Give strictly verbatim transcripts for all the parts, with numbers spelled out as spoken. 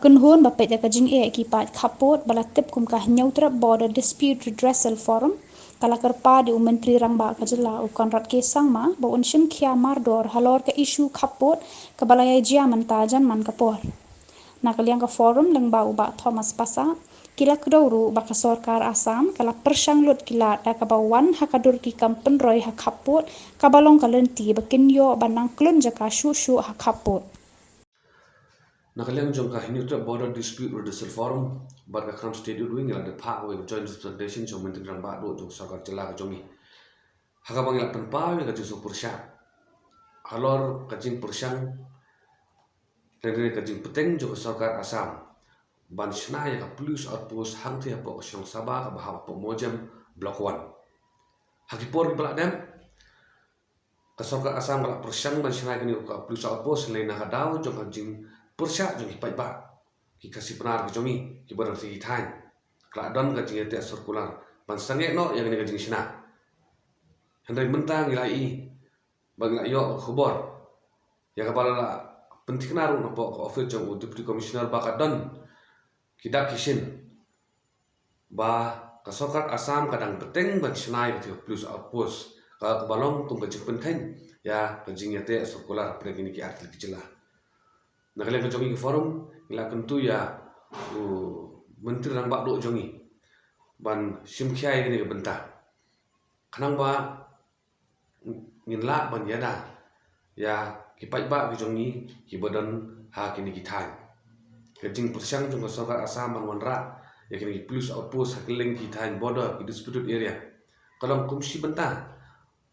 Kynhun ba peit ïa ka jingeh ki paid khappud ba la tip kum ka Hynñiewtrep Border Dispute Redressal Forum ka la kyrpad ïa u Myntri Rangbah ka jylla u Conrad K Sangma ba un shimkhia mardor halor ka issue khappud kaba la ïai jia mynta jan man ka por. Na ka liang ka forum lyngba u Bah Thomas Passah, ki la kdew ruh ba ka sorkar Assam ka la pyrshang lut ki lad da kaba wan ha ka dur ki kam pynroi ha khappud kaba long ka lynti ba kin ïoh ban nang klun jaka shuh shuh ha khappud. Na ka liang jong ka Hynñiewtrep Border Dispute Redressal Forum bad ka Khynnah State Youth Wing ngi la dep phah ïa ka joint representation jong u Myntri Rangbah Duh jong ka sorkar jylla ka jong ngi, ha kaba ngi la pynpaw ïa ka jingsngewpyrshah halor ka jingpyrshang lane ka jingpyrshang jong ka sorkar Assam ban shna ïa ka police outpost hangtei hapoh ka shnong Saba kaba hap hapoh Mawjem Block One. Ha ki por kiba la dep, ka sorkar Assam ka la pyrshang ban shna ïa kane ka police outpost lane na ka daw jong ka jingpyrshah jong ki paidbah, ki Khasi Pnar ka jong ngi kiba don ha ki thaiñ. Ka la don ka jingïateh circular ban sangeh noh ïa kane ka jingshna. Hynrei mynta ngi la ïohi ba ngi la ïoh ka khubor ïa kaba la la pynthikna ruh napoh ka office jong u Deputy Commissioner ba ka don ki dak ki shin ba ka sorkar Assam ka dang bteng ban shna ïa ka police outpost, ka, kaba long kum ka jingpynkheiñ ïa ka jingïateh circular hapdeng kine ki artylli ki jylla. Na ka liang ka jong ngi ka forum ngi la kyntu ïa u Myntri Rangbah Duh jong ngi ban shimkhia ïa kane ka bynta, khnang ba ngin lah ban ïada ïa ki paidbah ki jong ngi kiba don ha kine ki thaiñ. Ka jingpyrshang jong ka sorkar Assam ban wanrah ïa kine ki police outpost ha kylleng ki thaiñ border, ki disputed area, ka long kum shi bynta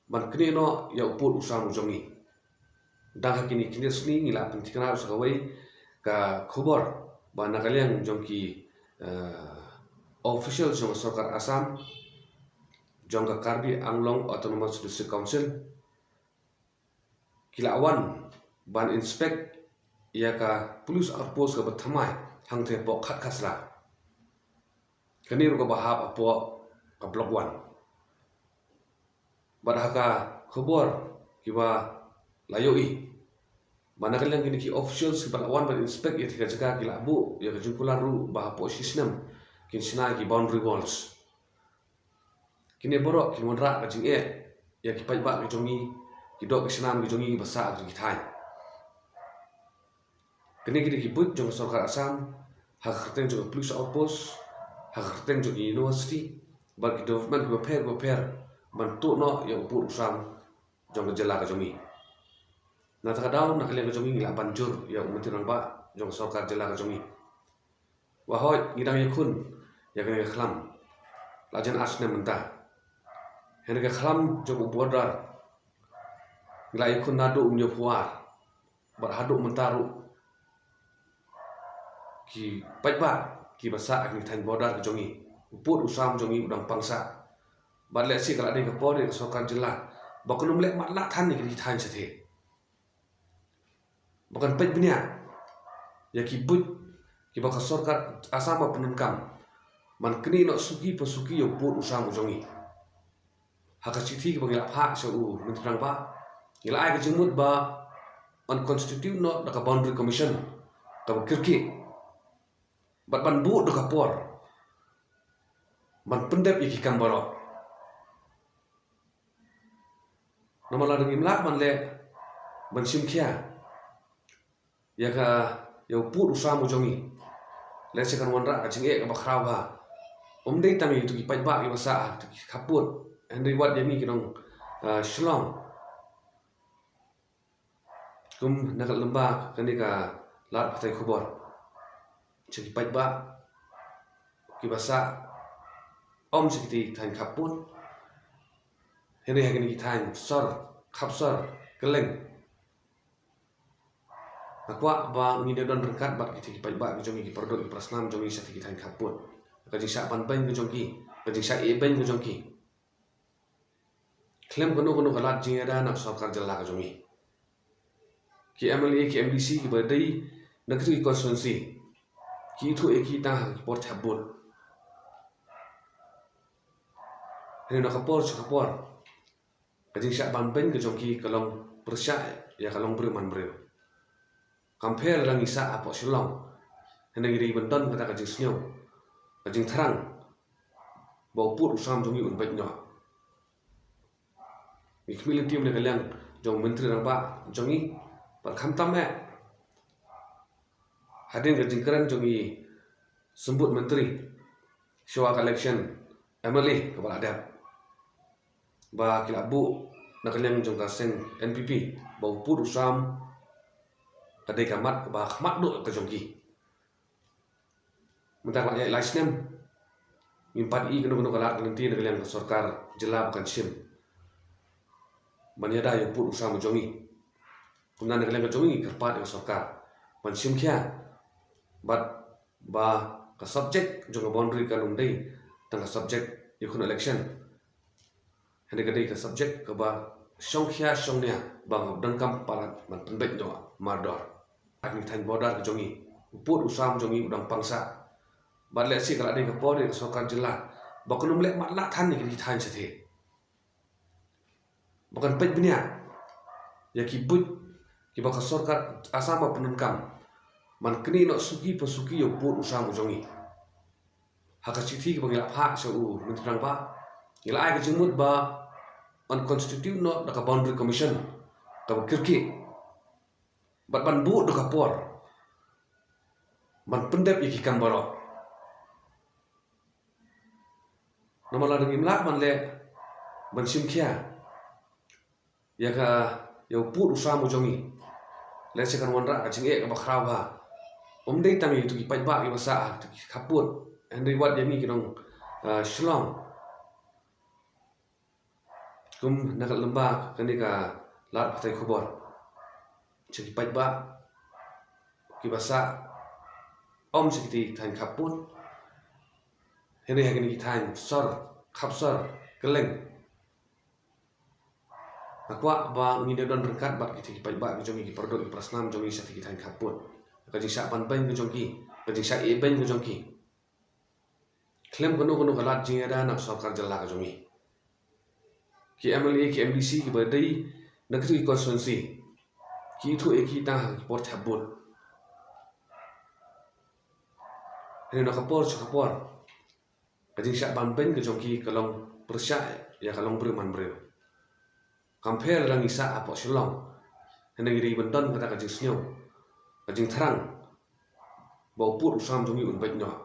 ban knieh noh ïa u pud u sam u jong ngi. Dang ha kine ki sngi ngi la pynthikna ruh sa kawei ka khubor ba na ka liang jong ki, eh, official jong ka sorkar Assam, jong ka Karbi Anglong Autonomous District Council, ki la wan ban inspect ïa ka police outpost kaba thymmai hangtei hapoh Khatkhasla, kane ruh kaba hap hapoh ka Block One. Bad ha ka khubor kiba la ïohi ba na ka liang kine ki officials kiba la wan ban inspect ïa kane ka jaka ki la buh ïa ka jingkular ruh ba hapoh shi snem kin shna ki boundary walls. Kine baroh kin wanrah ka jingeh ïa ki paidbah ki jong ngi, ki doh ki snam ki jong ngi kiba sah ha ki thaiñ. Kine ki dei ki buit jong ka sorkar Assam ha ka kyrteng jong ka police outpost, ha ka kyrteng jong ki university bad ki development kiba pher kiba pher ban tuh noh ïa u pud u sam jong ka jylla ka jong ngi. Na kata ka daw, na ka liang ka jong ngi ngi lah ban jur ïa u Myntri Rangbah jong ka sorkar jylla ka jong ngi. Wa hoi, ngi dang ïakhun ïa kane ka khlam la jan ar snem mynta. Kane ka khlam jong u border ngi la ïakhun naduh u hynñiewphew ar bad haduh mynta ruh ki paidbah kiba sah ha ki thaiñ border ki jong ngi, u pud u sam jong ngi u dang pang sah. Bad lehse ka la dei ka por ïa ka sorkar jylla ba kan ym leh matlah than ïa ki thaiñ shatei, ba kan peit bniah ïa ki buit kiba ka sorkar Assam ba pyndonkam ban knieh noh suki pa suki ïa u pud u sam u jong ngi. Ha ka shithi kaba ngi la phah sha u Myntri Rangbah, ngi la ai ka jingmut ba yn constitute noh da ka Boundary Commission kaba kyrkieh bad ban buh da ka por ban pyndep ïa ki kam baroh. Namar lada ngim lah ban leh ban shim khia ïa ka, ïa u pud u sam u jong ngi, lehse kan wanrah ka jingeh kaba khraw bha. Ym dei tang ïa kito ki paidbah kiba sah ha kito ki khappud, hynrei wat ïa ngi ki nong, ah, Shillong. Kum na ka lymba kane ka lad pathai khubor sha ki paidbah kiba sah ym sha kito ki thaiñ khappud, hynrei ha kine ki thaiñ sor, khap sor, kylleng. Nga kwah ba ngin ïa don ryngkat bad kito ki paidbah ki jong ngi, ki para doh ki para snam jong ngi sha kito ki thaiñ khappud. Ka jingshah ban beiñ ka jong ki, ka jingshah ïeh beiñ ka jong ki. Khlem kano kano ka lad jingïada na ka sorkar jylla ka jong ngi, ki M L A, ki M D C kiba dei na kito ki constituency ki ithuh ïa ki tang ha ki por thep vote. Hynrei na ka por sha ka por ka jingshah ban beiñ ka jong ki ka long pyrshah ïa ka long briew man briew. Kam pher lada ngi sah hapoh Shillong, Hynrei ngi dei ban don kata ka jingsngew, ka jingthrang ba u pud u sam jong ngi un beit noh. Ngi khmih lynti na ka liang jong u Myntri Rangbah jong ngi, bad khamtam eh hadien ka jingkren jong i Symbud Myntri shuwa ka election M L A kaba la dep, ba ki la buh na ka liang jong ka seng N P P ba u pud u sam ka dei ka mat kaba khmat duh ka jong ki. Mynta ka la ïaid lai snem, ngim pat i kano kano ka lad ka lynti na ka liang ka sorkar jylla ba kan shim ban ïada ïa u pud u sam u jong ngi. Kumta na ka liang ka jong ngi, ngi kyrpad ïa ka sorkar ban shim khia bad ba ka subject jong ka boundary kan ym dei tang ka subject ïa kano election. Hynrei ka dei ka subject kaba shongkhia shongnia ba ngab donkam palat ban pynbeit noh mardor. Ar ngi thaiñ border ka jong ngi, u pud u sam jong ngi u dang pang sah. Bad lehse ka la dei ka por ïa ka sorkar jylla ba kan ym leh matlah than ïa ki thaiñ shatei, ba kan peit bniah ïa ki buit kiba ka sorkar Assam ba pyndonkam ban knieh noh suki pa suki ïa u pud u sam u jong ngi. Ha ka shithi kaba ngi la phah sha u Myntri Rangbah, ngi la ai ka jingmut ba ban constitute noh da ka Boundary Commission kaba kyrkieh bad ban buh da ka por ban pyndep ïa ki kam baroh. Namar lada ngim lah ban leh ban shim khia ïa ka, ïa u pud u sam u jong ngi, lehse kan wanrah ka jingeh kaba khraw bha. Ym dei tang ïa kito ki paidbah kiba sah ha kito ki khappud, hynrei wat ïa ngi ki nong, ah, Shillong. Kum na ka lymba kane ka lad pathai khubor, sha ki paidbah kiba sah ym sha kito ki thaiñ khappud, hynrei ha kine ki thaiñ sor, khapsor, kylleng. Nga kwah ba ngin ïa don ryngkat bad kito ki paidbah ki jong ngi, ki para doh ki para snam jong ngi sha kito ki thaiñ khappud, ka jingshah ban beiñ ka jong ki, ka jingshah ïeh beiñ ka jong ki. Khlem kano kano ka lad jingïada na ka sorkar jylla ka jong ngi, ki M L A, ki M D C kiba dei na kito ki constituency, ki ithuh ïa ki tang ha ki por thep vote. Hynrei na ka por sha ka por, ka jingshah ban beiñ ka jong ki ka long pyrshah ïa ka longbriew manbriew. Kam pher lada ngi sah hapoh Shillong, hynrei ngi dei ban don kata ka jingsngew, ka jingthrang ba u pud u sam jong ngi un beit noh.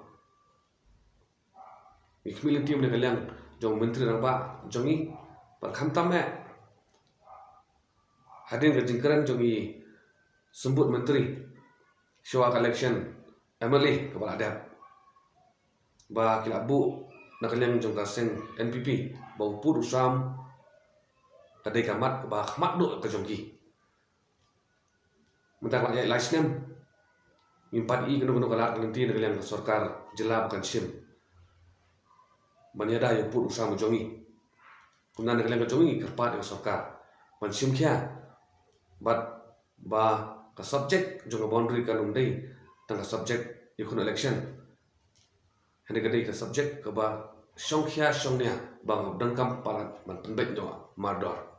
Ngi khmih lynti na ka liang jong u Myntri Rangbah jong ngi, bad khamtam eh hadien ka jingkren jong i Symbud Myntri shuwa ka election M L A kaba la dep, ba ki la buh na ka liang jong ka seng N P P ba u pud u sam ka dei ka mat kaba khmat duh ka jong ki. Mynta ka la ïaid lai snem, ngim pat i kano kano ka lad ka lynti na ka liang ka sorkar jylla ba kan shim ban ïada ïa u pud u sam u jong ngi. Kumta na ka liang ka jong ngi, ngi kyrpad ïa ka sorkar ban shim khia bad ba ka subject jong ka boundary kan ym dei tang ka subject ïa kano election, hynrei ka dei ka subject kaba shongkhia shongnia ba ngab donkam palat ban pynbeit noh mardor.